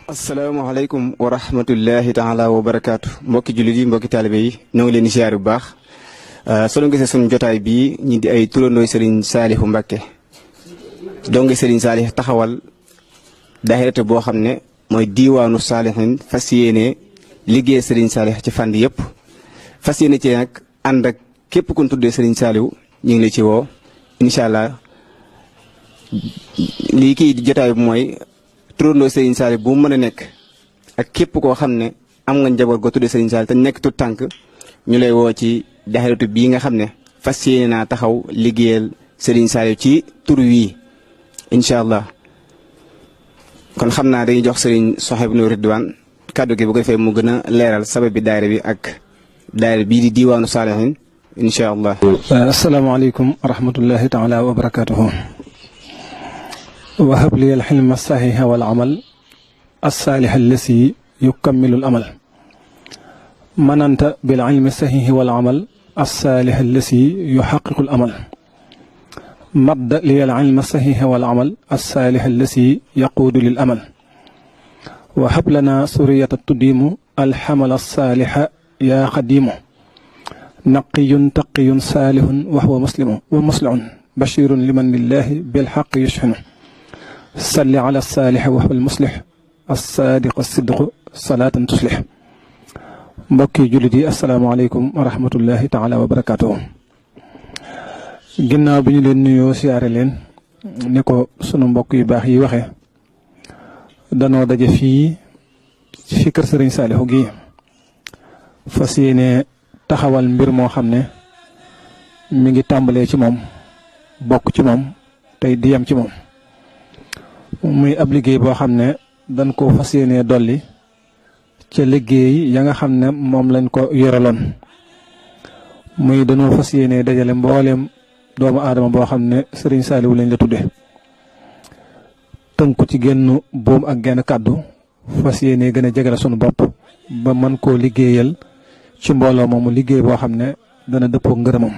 asalaamaaleykum wa rahmatullahi taala wa barakaatu mbokki jullit yi mbokki taalibe yi ñoo ngi leen di siyaar bu baax soo gisee suñu jotaay bii ñi di ay turandooy Serigne Saliou Mbacké donge Serigne Saliou taxawal daahirate boo xam ne mooy diiwaanu saalihin fas yéene liggéey Serigne Saliou ci fànn yëpp fas yéene ci nag ànd ak képp ku ñu tuddee Serigne Saliou ñu ngi la ci woo incha allah lii kii di jotaay bi mooy turandoo Serigne Saliou bu mu mën a nekk ak képp koo xam ne am nga njaboot goo tuddee Serigne Saliou te nekk tu tànk ñu lay woo ci daahiratu bii nga xam ne fas yéene naa taxaw liggéeyal Serigne Saliou ci tur wii incha allah kon xam naa dañuy jox Serigne Souhaïbou Nourou Ridwane kàddu gi bu ko defee mu gën a leeral sabab bi daayira bi ak daayira bii di diiwaanu saalihin incha allah. asalaamaaleykum wa rahmatullahi taala wa barakaatuhu. wahab li alxilma alsaxiha wal amal alsaalix allasi yukammilu al amal mananta bil ilmi alsaxihi wal amal alsaalix allasi yuxaqiqu al amal madda li alilma alsaxiha wal amal alsaalix allasi yaquudu lil amal wahab lana suriyata tuddiimu alxamal alsaalixa yaa xadiimu naqiyun taqiyun saalihun wa huwa muslimu wa muslihun bashirun liman lillahi bilxaq yushhinu salli ala saalih wa huwal muslih as-saadiq as-sidq salaatan tuslih mbokki jullit yi asalaamaaleykum wa rahmatullahi taala wa barakaatuhu. ginnaaw bi ñu leen nuyoo siyaare leen ni ko sunu mbokk yu baax yi waxe danoo daje fii fi kër Serigne Saliou gi fas yéene taxawal mbir moo xam ne mi ngi tàmbalee ci moom bokk ci moom tey di yem ci moom. muy ab liggéey boo xam ne dañ ko fas yéenee dolli ca liggéey ya nga xam ne moom lañ ko yoraloon muy dañoo fas yéenee dajale mbooleem doomu aadama boo xam ne Serigne Saliou lañ la tudde tënku ci genn buum ak genn kàddu fas yéenee gën a jegale sunu bopp ba mën koo liggéeyal ci mbooloo moomu liggéey boo xam ne dana dëppoo ngërëmam.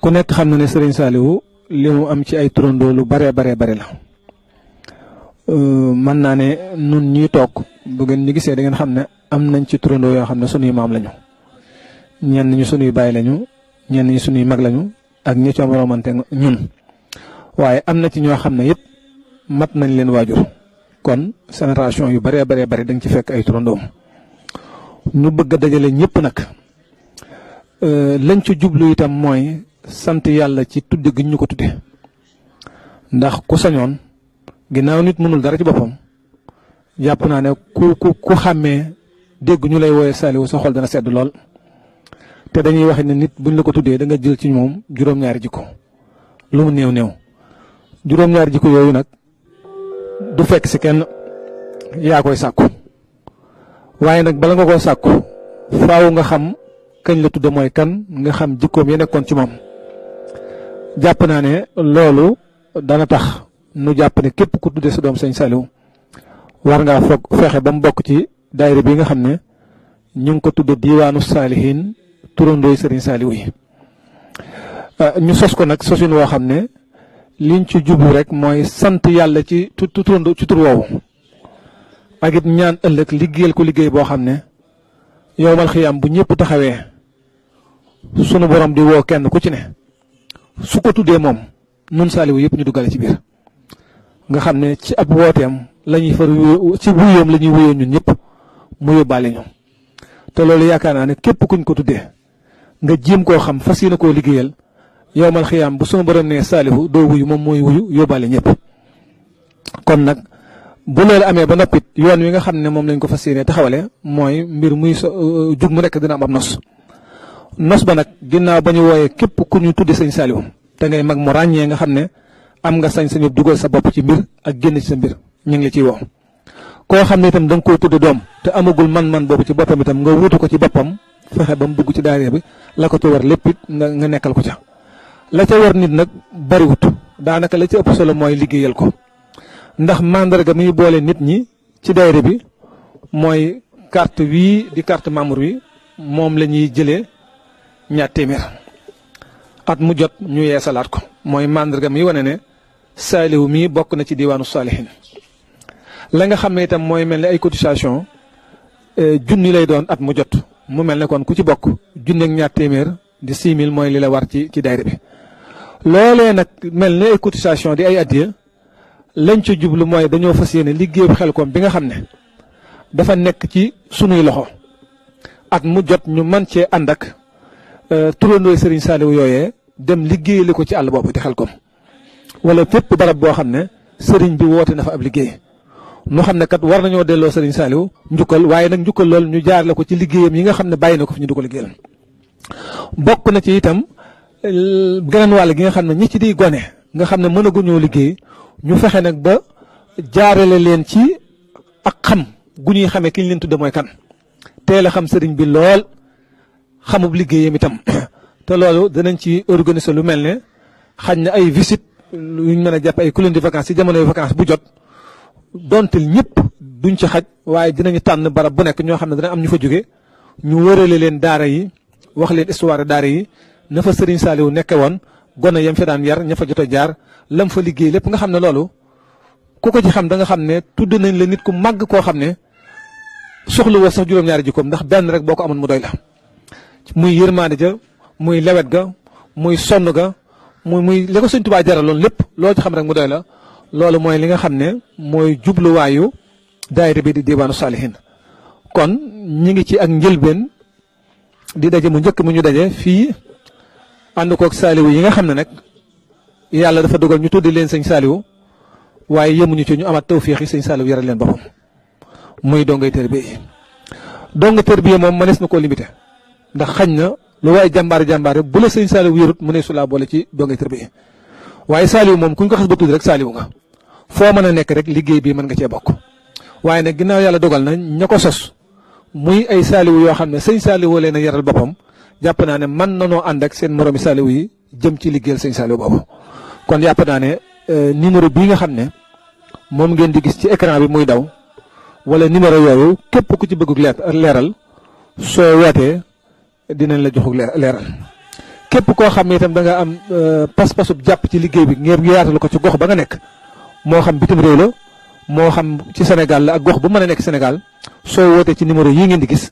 ku nekk xam na ne Serigne Saliou li mu am ci ay turandoo lu bare la mën naa ne nun ñuy toog bu ngeen ñu gisee da ngeen xam ne am nañ ci turandoo yoo xam ne sunuy maam lañu ñenn ñu sunuy baay lañu ñenn ñi sunuy mag lañu ak ñi ci moromante ñun waaye am na ci ñoo xam ne it mat nañ leen waajur kon génération yu bare da nga ci fekk ay turandoom ñu bëgg a dajale ñëpp nag lañ ci jublu itam mooy sant yàlla ci tudde gi ñu ko tudde ndax ku sañoon ginnaaw nit mënul dara ci boppam jàpp naa ne ku xàmmee dégg ñu lay wooye Saliou sa xol dana sedd lool te dañuy wax ne nit buñ la ko tuddee da nga jël ci moom juróom-ñaari jikko lu mu néew juróom-ñaari jikko yooyu nag du fekk si kenn yaa koy sàkku waaye nag bala nga koo sàkku faaw nga xam kañ la tudde mooy kan nga xam jikkoom ya nekkoon ci moom. jàpp naa ne loolu dana tax nu jàpp ne képp ku tudde sa doom sëñ Saliou war ngaa fexe ba mu bokk ci daayira bi nga xam ne ñu ngi ko tudde diiwaanu saalihin turandooy Serigne Saliou yi. ñu sos ko nag sosin woo xam ne liñ ci jublu rek mooy sant yàlla ci turandoo ci tur woowu ak it ñaan ëllëg liggéeyal ko liggéey boo xam ne yowmal xiyaam bu ñëpp taxawee sunu borom di woo kenn ku ci ne su ko tuddee moom nun Saliou yëpp ñu duggale ci biir nga xam ne ci ab wooteem la ñuy far ci wuyoom la ñuy wuyoo ñun ñëpp mu yóbbaale ñu te loolu yaakaar naa ne képp kuñ ko tuddee nga jéem koo xam fas yéene koo liggéeyal yowmal xiyaam bu sunu borom nee Saliou doo wuyu moom mooy wuyu yóbbaale ñëpp. kon nag bu loolu amee ba noppit yoon wi nga xam ne moom lañ ko fas yéene taxawale mooy mbir muy jug mu nekk dina am ab nos ba nag ginnaaw ba ñu wooyee képp ku ñu tudde sëñ Saliou te ngay mag mu ràññee nga xam ne am nga sañ-sañu dugal sa bopp ci mbir ak génn ci sa mbir ñu ngi la ciy woo. koo xam ne itam da nga koo tudde doom te amagul man-man boobu ci boppam itam nga wutu ko ci boppam fexe ba mu dugg ci daayira bi la ko ca war lépp it nga nekkal ko ca. la ca war nit nag bariwut daanaka la ci ëpp solo mooy liggéeyal ko ndax mandarga mi boole nit ñi ci daayira bi mooy carte wii di carte membre wi moom la ñuy jëlee ñaar téeméer at mu jot ñu yeesalaat ko mooy mandarga mi wane ne Saliou mii bokk na ci diwaanu saalihin la nga xam ne itam mooy mel ne ay cotisation junni lay doon at mu jot mu mel ne kon ku ci bokk junni ak ñaar téeméer di 6000 mooy li la war ci daayira bi. loolee nag mel ne ay cotisation di ay addiya lañ ca jublu mooy dañoo fas yéene liggéeyu Xelcom bi nga xam ne dafa nekk ci sunuy loxo at mu jot ñu mën cee ànd ak turandooy Serigne Saliou yooyee dem liggéeyali ko ci àll boobu di Xelcom wala fépp barab boo xam ne Serigne bi woote na fa ab liggéey ñu xam ne kat war nañoo delloo Serigne Saliou njukkal waaye nag njukkal lool ñu jaarale ko ci liggéeyam yi nga xam ne bàyyi na ko fi ñu du ko liggéeyal bokk na ci itam geneen wàll gi nga xam ne ñi ci di gone nga xam ne mënaguñoo liggéey ñu fexe nag ba jaarale leen ci ak xam gu ñuy xamee ki ñu leen tudde mooy kan teel a xam sëriñ bi lool xamub liggéeyam itam te loolu danañ ci organiser lu mel ne xañ na ay visite luñ mën a jàpp ay colonie de vacances ci jamonoy vacances bu jot donte ñëpp duñ ci xaj waaye dinañu tànn barab bu nekk ñoo xam ne dana am ñu fa jóge ñu wërale leen daara yi wax leen histoire daara yi na fa Serigne Saliou nekke woon gone yam fa daan yar ña fa jot a jaar lam fa liggéey lépp nga xam ne loolu ku ko ci xam da nga xam ne tudd nañ la nit ku màgg koo xam ne soxla woo sax juróom-ñaari jikkoom ndax benn rek boo ko amoon mu doy la muy yërmaande ja muy lewet ga muy sonn ga muy li ko Sëñ Tuubaa jaraloon lépp loo ci xam rek mu doy la loolu mooy li nga xam ne mooy jubluwaayu daayira bi di Diwaanu Saalihiin kon ñi ngi ci ak njëlbeen di daje mu njëkk mu ñu daje fii ànd koog Saliou yi nga xam ne nag yàlla dafa dogal ñu tuddi leen sëñ Saliou waaye yemuñu ci ñu amaat tawféex yi sëñ Saliou yaral leen boppam muy dongay tërbiye yi dong tërbiye moom mënees na koo limité ndax xañ na lu waaye jàmbaare bu la sëñ Saliou yorut mu ne su laa boole ci dongay tërbiye waaye Saliou moom kuñ ko xas ba tudd rek Saliou nga foo mën a nekk rek liggéey bii mën nga cee bokk waaye nag ginnaaw yàlla dogal na ña ko sos muy ay Saliou yoo xam ne sëñ Saliou leen a yaral boppam jàpp naa ne man nanoo ànd ak seen moromi Saliou yi jëm ci liggéeyal sëñ Saliou boobu kon jàpp naa ne numéro bii nga xam ne moom ngeen di gis ci écran bi muy daw wala numéro yooyu képp ku ci bëgg leeral soo wootee dinañ la joxug leeral képp koo xam ne itam da nga am pas-pasub jàpp ci liggéey bi ngir yaatal ko ci gox ba nga nekk moo xam bitim réew la moo xam ci Sénégal la ak gox bu mën a nekk Sénégal soo wootee ci numéro yi ngeen di gis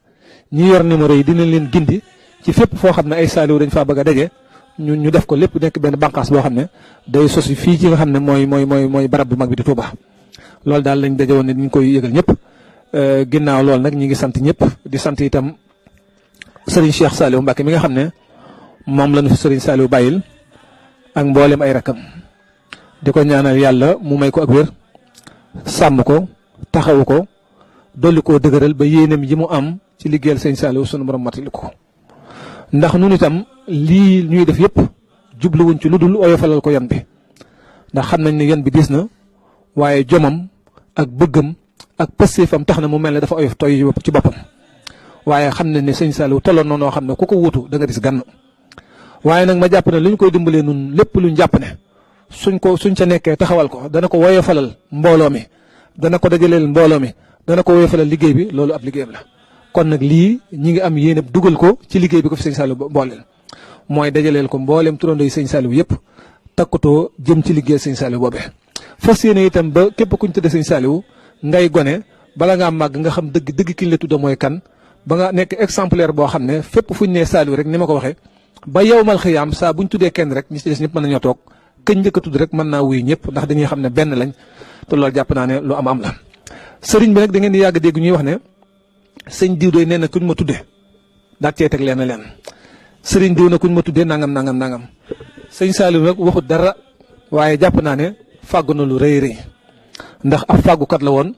ñi yor numéro yi dinañ leen gindi ci fépp foo xam ne ay Saliou dañ faa bëgg a daje ñu def ko lépp nekk benn bànqaas boo xam ne day sosi fii ci nga xam ne mooy barab bu mag bi di Touba loolu daal lañ daje woon ne ñu koy yëgal ñëpp ginnaaw loolu nag ñi ngi sant ñëpp di sant itam Serigne Cheikh Saliou Mbacke mi nga xam ne moom lañu fi Serigne Saliou bàyyil ak mboolem ay rakam di ko ñaanal yàlla mu may ko ak wér sàmm ko taxawu ko dolli koo dëgëral ba yéenam yi mu am ci liggéeyal Serigne Saliou sunu borom matali ko ndax nun itam lii ñuy def yëpp jubluwuñ ci lu dul oyofalal ko yan bi ndax xam nañ ne yan bi diis na waaye jomam ak bëggam ak pëstéefam tax na mu mel ne dafa oyof toy ci boppam waaye xam nañ ne sëñ Saliou tolloon na noo xam ne ku ko wuutu da nga dis gann waaye nag ma jàpp ne lu ñu koy dimbalee nun lépp luñ jàpp ne suñ ca nekkee taxawal ko dana ko woyofalal mbooloo mi dana ko dajaleel mbooloo mi dana ko woyofalal liggéey bi loolu ab liggéeyam la kon nag lii ñi ngi am yéene dugal ko ci liggéey bi ko fi sëñ Saliou mbooleel mooy dajaleel ko mbooleem turandoo yi sëñ Saliou yëpp takkutoo jëm ci liggéey sëñ Saliou boobee fas yéene itam ba képp kuñ tudde sëñ Saliou ngay gone bala ngaa màgg nga xam dëgg kiñ la tudde mooy kan ba nga nekk exemplaire boo xam ne fépp fuñ nee Saliou rek ni ma ko waxee ba yowmal xiyaam saa buñ tuddee kenn rek ñi ci des ñëpp mën nañoo toog këñ njëkk a tudd rek mën naa wuy ñëpp ndax dañuy xam ne benn lañ te loolu jàpp naa ne lu am la sëriñ bi nag da ngeen di yàgg dégg ñuy wax ne sëñ diw doy nee na kuñ ma tudde daa cee teg leen sëriñ diw na kuñ ma tuddee nangam sëñ Saliou nag waxut dara waaye jàpp naa ne fàggu na lu rëy ndax ab fàggukat la woon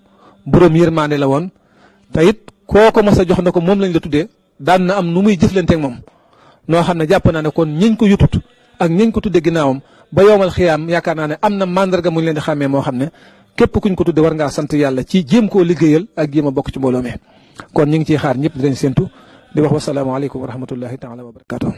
borom yërmaande la woon te it koo ko mos a jox na ko moom lañ la tuddee daan na am nu muy jëflanteeg moom noo xam ne jàpp naa ne kon ñiñ ko yutut ak ñiñ ko tuddee ginnaawam ba yowmal xiyaam yaakaar naa ne am na mandarga mu ñu leen di xàmmee moo xam ne képp kuñ ko tuddee war ngaa sant yàlla ci jéem koo liggéeyal ak jéem a bokk ci mbooloo mi kon ñu ngi ciy xaar ñëpp di leen séntu di wax wasalaamaaleykum wa rahmatullahi taala wa barakaatu.